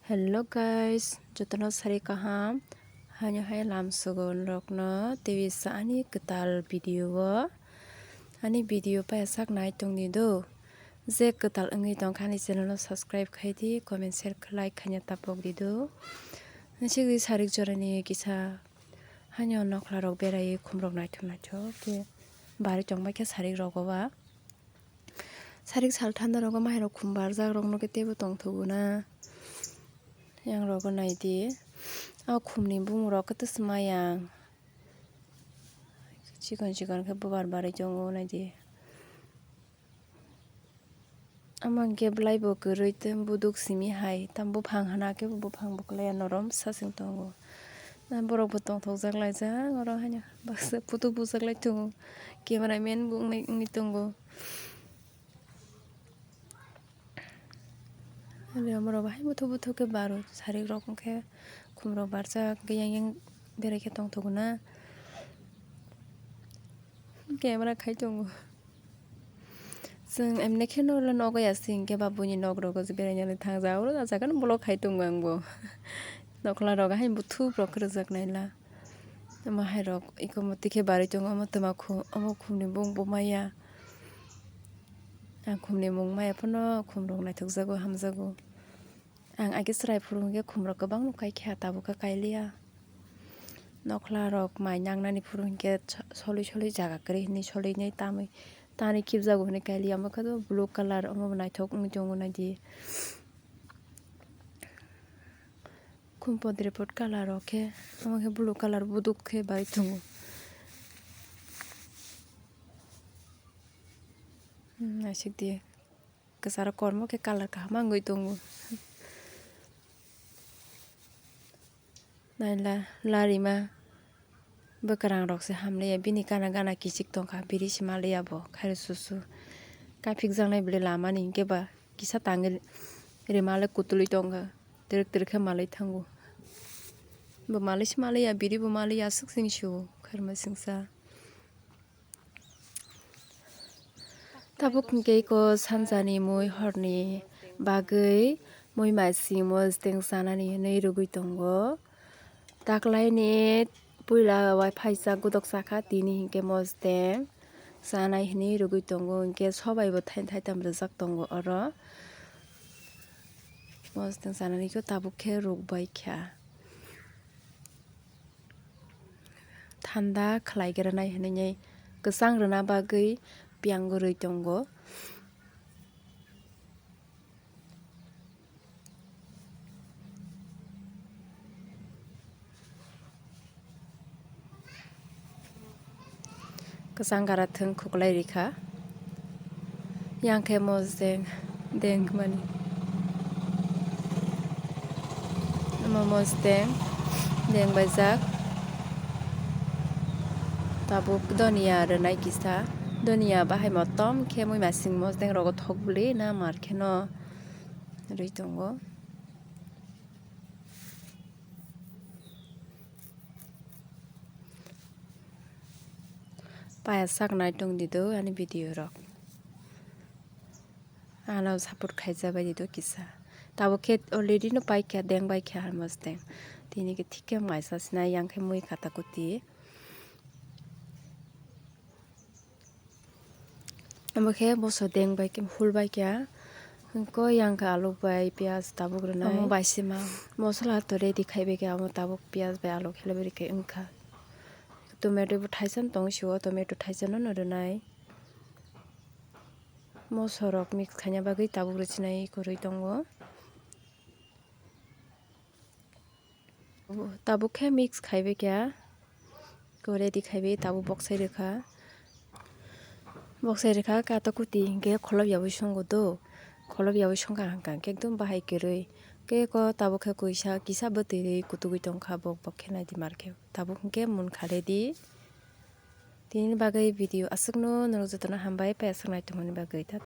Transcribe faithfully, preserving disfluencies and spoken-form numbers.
Hello guys, jotono sari kaham. Haino hai lamsogo norokno tei bisa ani kwtal video o. Ani video paya sak nai tongdi do. Je kwtal wngwi tongkha ani channel o subscribe khai di, comment, share, like khaina tapok di do. Nasi di sarik jorani kisa haino nokla rok berai khum rok naithok naithok khe bari tongbai khe sarik rogo ba. Sarik sal thanda rogo mairok khum barjak rokno khe teibo tongthogo na. Yang rogo naidi. O khumni bumung rok khe tei swmai yang. Chikon chikon khe bubar barwi tongo naidi. Omo hwnkhe bwlai bo kwrwi tei buduk simi hai tam buphang hana khe buphang bo kwlaiya norom sasing tongo. Borok bo tongthokjak laijak oro haino baksa photo bujak lai tongo. Camera man bo wngnai wngwi tongo. Ani omorok bahai buthuk buthuk khe baro sarik rok hwnkhe khum rok barjak hwnkhe yang yang berai khe tongthogo na. Camera khai tongo. Chwng emne khe no nogo ya se hwnkhe ba buini nok rogo je beraina le thang ja oro ah jaga no vlog khai tongo ang bo. Nokla rok haino buthuk rok kwrwjak naila. Omo hai rok eko motwi khe barwi tongo omo twma khum omo khum ni bung bo maya. Ang khum ni mung maya phano khum rok naithok jago hamjago. Ang age chwrai phuru hwnkhe khum rok kwbangno kaikha tabuk khe kailiya. Nokla rok mai nangnani phuru hwnkhe so-, solwi solwi jaga kwrwi hwnwi solwi nai tamwi tanwi khibjago hwnwi kailiya. Omo khe blue colour omo bo naithok wngwi tongo naidi. Khum podre pot colour rok khe omo khe blue colour buduk khe bai tongo. Hmm, naisik di. Kwcharo kormo khe colour kaham wngwi tongo. Naila larima bwkrang rok se hamliya bini gana gana kichik tongkha biri se maliya bo khairo susu kaphik jaknai bwlwi lama ni hwnkhe ba kisa tangwi rima le kutulwi tongkha twrwk twrwk khe malwi thango bo malwi se maliya biri bo maliya aswk sini sio khairma singsa. Tabuk hwnkhe eko sanjani mui horni bagwi mui maising mojteng chanani hinwi rwgwi tongo. Taklaini puila wai phaisa godok chakha tini hinkhe mojteng chanai hinwi rwgwi tongo hinkhe sobai bo thaini thaitam rwjak tongo oro. Mojteng chanani khe tabuk khe rwgbaikha. Thanda khlai rwnai hinwi kwchang rwna bagwi piyang rwi tongo. Kwchang gara thwng khuklai rikha. Yang khe mojteng deng mani. Omo mojteng deng baijak. Tabuk donia rwnai kisa. Donia bahai motom khe mui masing mojteng rogo thok bwlwi na mar kheno rwi tongo. Paya sak nai tong di do ani video rok. Ano support khaija bai di do kisa. Tabuk khe already no paikha deng bai kha mojteng. Tini khe thik khe maisa sinai yang khe mui kata kuti. Omo khe boso deng bai khe hul bai kha. Hwnkhe yang khe alu bai piyaj tabuk rwnai. Omo bai sima mosola to ready khai bai kha omo tabuk piyaj bai alu khe lai bai khe wngkha. Tomato bo thaisa no tong sio, tomato thaisa no no rwnai. Moso rok mix khaina bagwi tabuk rwchinai kwrwi tongo. Tabuk khe mix khai bai kha, ko ready khai bai tabuk boksai rwkha. Boksai rwkha kato kuti hinkhe kholop yaui songo do, kholop yaui songkha hwnkha hwnkhe ekdom bahai kwrwi. Khe ko tabuk khe kuisa kisa bwtwi rwi kutugwi tongkha bok bok khe naidi mar khe. Tabuk hinkhe munkha ready. Tini bagwi video aswkno norok jotono hambai paya sak nai tongmani bagwi ta.